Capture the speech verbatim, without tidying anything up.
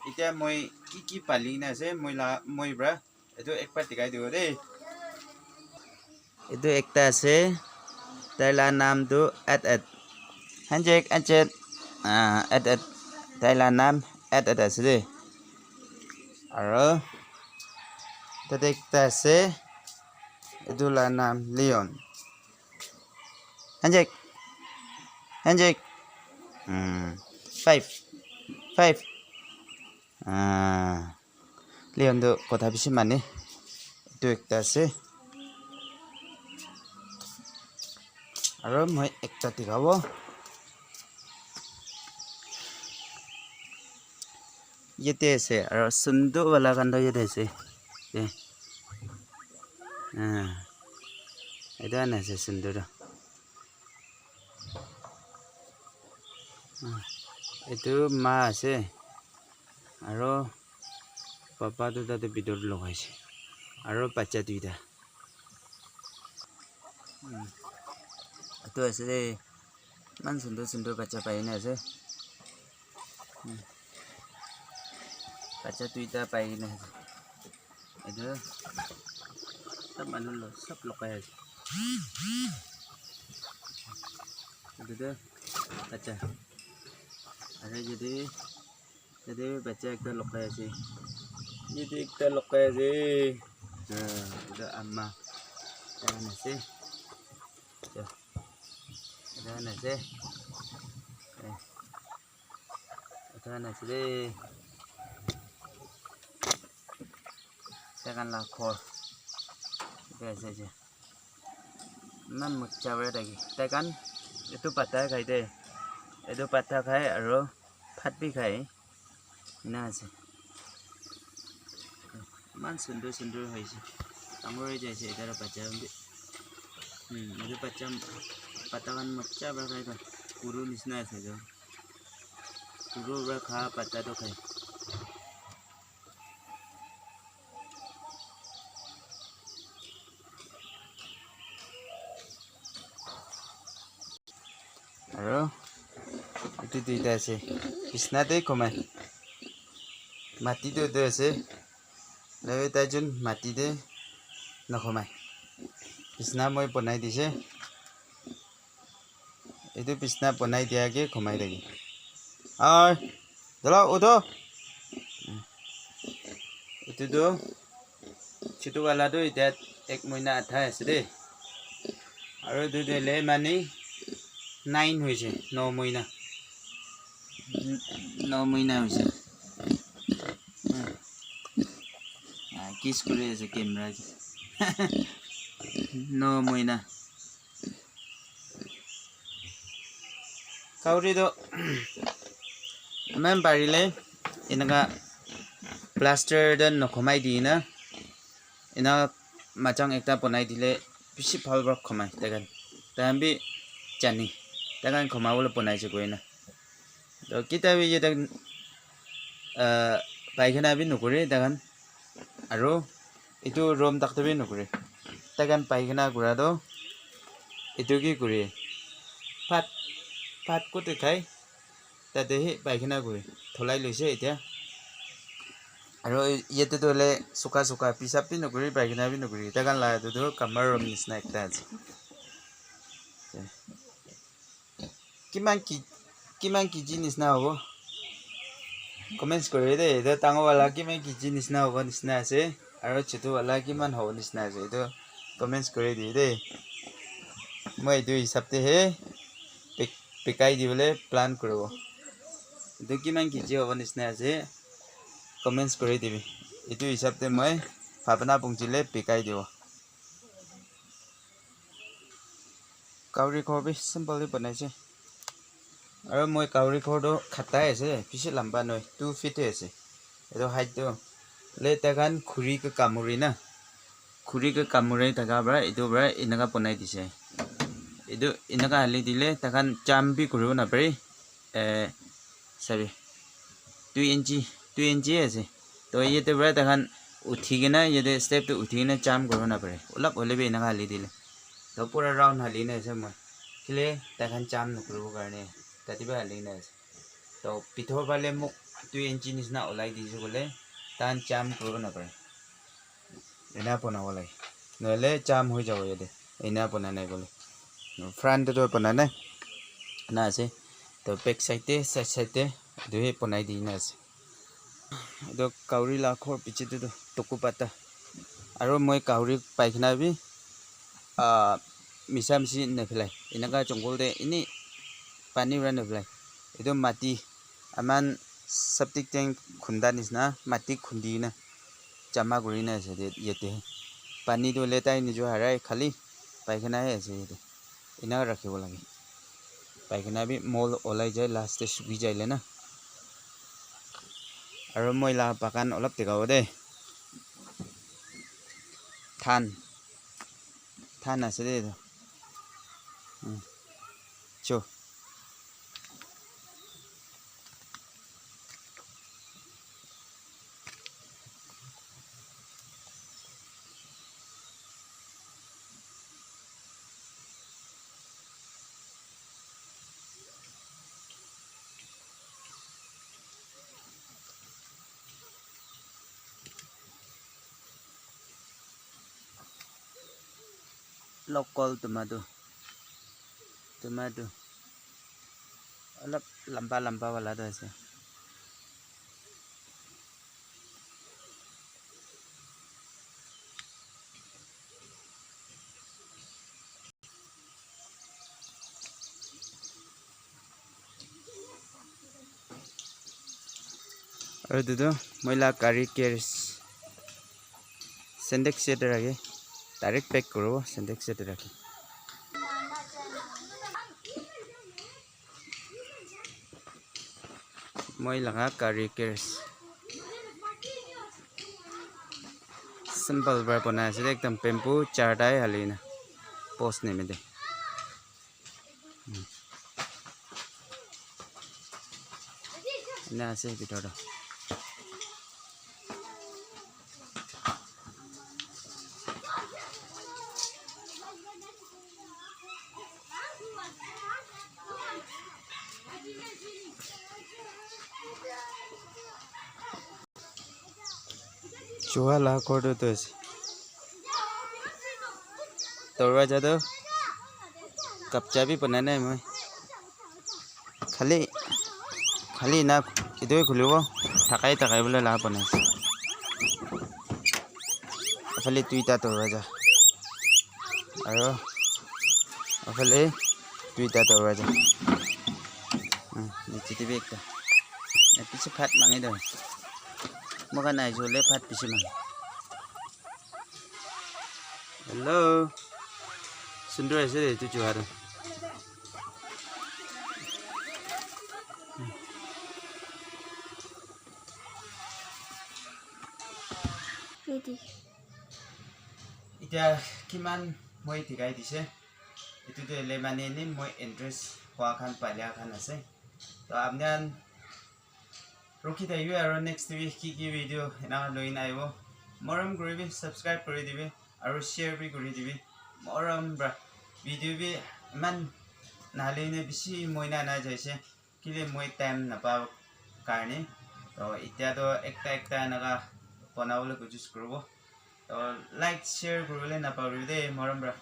Etia moi ki ki pali na ase, moi la, moi pra etu ekbar dikhai dibo de. Etu ekta ase, tai la naam tu Et Et. Hanjek, Hanjek. Ah, Et Et. Tai la naam Et Et ase de. Aro tate ekta ase, etu la naam Leon. Hanjek. Hanjek. Hmm. Five. Five. Ah. Leon tu kotha bishi mane. Etu ekta ase. Aro moi ekta dikhabo. Yate ase, aro sundu wala khan toh yate ase. Eh. Ah. Etu khan ase sundu toh. Ah. Etu ma ase. Aro papa tu tate bitor te logai ase. Aro bacha duita. Hmm. Etu ase de. Iman sundur sundur bacha pai kena ase. Hmm. Bacha duita pai kena ase. Etu sob manu lo, sob logai ase. Etu tu bacha. Aro etu Tate bi bacha ekta logai ase. Yate ekta logai ase. Ah, etu ama. Tahan ase. Etu tahan ase. Eh. Tahan ase de. Taikhan la ghor. Etu ase, ase. Iman mocha para thaki. Taikhan etu pata khai de. Etu pata khai aro bhat bi khai. Ena ase. Iman sundur sundur hoise. Dangor hoi jaise, etu la bacha khan bi. Hmm, etu bacha, pata khan mocha para khai toh. Guru nishina ase etu. Guru para kha pata toh khai. Aro etu duita ase, bisna te khomai, mati te utu ase, loi tai jun mati te nakhomai, bisna moi bonai dise. Etu bisna bonai dia ke khomai thaki. Oi, dolo, udo. Etu tu, chutu wala tu etia ek moina athai ase de. Aru etu tu le mani nine hoise, no moina. No moina hoise. Ah, kiss kuri ase camera ke. No moina. Kauri toh iman parile enaka plaster toh nokhomai dina, ena machang ekta bonai dile bishi bhal para khomai taikhan, taikhan bi jane taikhan khomabole bonai ase koina. Toh kitia bi yate, ah, paikena bi nokore taikhan. Aro etu room tak te bi nokore. Taikhan paikena kura toh etu ki kore? Bhat, bhat kote khai? Tate he paikena kore. Tholai loise etia. Aro yate toh hoile suka suka pisap bi nokore, paikena bi nokore. Taikhan la etu toh kamar room nishina ekta ase. Kiman ki-, kiman kg nishina hobo? Comments kuri de, etu dangor wala kiman kg nishina hobo nishina ase, aro chutu wala kiman hobo nishina ase, etu comments kuri de de. Moi etu hisab te he bik-, bikai dibole plan kuribo. Etu kiman kg hobo nishina ase, comments kuri dibi. Etu hisab te moi bhabna punchile bikai dibo. Kauri ghor bi simple te banai ase. Aro moi kauri ghor toh khatai ase, bishi lamba nohoi, two feet he ase. Etu height toh, le taikhan khuri ke kamuri na, khuri ke kamuri thaka para etu para enaka banai dise. Etu enaka hali dile taikhan jump bi kuribo napare. Eh, sabi, two inch, two inch ase. Toh yate para taikhan uthi kena, yate step te uthi kena jump kuribo napare. Olop hoile bi enaka hali dile. Toh pura round hali kena ase moi. Kile taikhan jump nokuribo karne. Tate bi hali kena ase. Toh bithor phale muk Dui inchi nisna olai dise koile, tahan jam kuribo napare. Ena banabo lage. Nohole jam hoi jabo yate. Ena bana nai koile. Front te toh bana nai. Ena ase. Toh back side te, side side te, etu he banai dina ase. Etu kauri la ghor piche te toh toku pata. Aro moi kauri pai kena bi, ah, misa misi naphelai. Eneka jungle te eni pani para naphelai. Etu mati, aman septic tank khunda nisna, mati khundi na jama kuri na ase de yate. Pani tu letai nijor harai, khali paikana he ase yate. Ena rakhibo lage. Paikana bi mol olai jai, last te suki jai le na. Aro moi la bagan olop dikha bo de. Than. Than ase de etu. Hmm. Cho. Local tomato. Tomato. Olop lamba lamba wala toh ase. Aru etu tu moi la gari case. Sintex yate rakhi. Direct pack kuribo, Sintex yate rakhi. Moi laga gari case. Simple para banai ase de, ekdam bamboo charta he hali na post nimite. Hmm. Ena ase bitor te. Chuha la ghor tu, tu ase. Dorwaja tu kapcha bi banai nai moi. Khali, khali ena etu he khulibo, thakai thakai bole la banai ase. Ephale duita dorwaja. Aro ephale duita dorwaja. Hmm, niche te bi ekta. Bishi bhat mange toh. Moikhan ahijo le bhat bishi mange. Hello. Sundor ase de etu chuha tu. Etiya kiman moi dikhai dise. Etu tu hoile mane ni moi interest hua khan palia khan ase. To apni khan rukhi thakibi aru next week ki ki video ena loi na ahibo. Morom kuribi, subscribe kuri dibi aru share bi kuri dibi. Morom pra video bi iman nahali ne bishi moi na na jaise. Kile moi time napa karne. To etiya to ekta ekta enaka banabole koshish kuribo. To like, share kuribole napahoribi de, morom pra.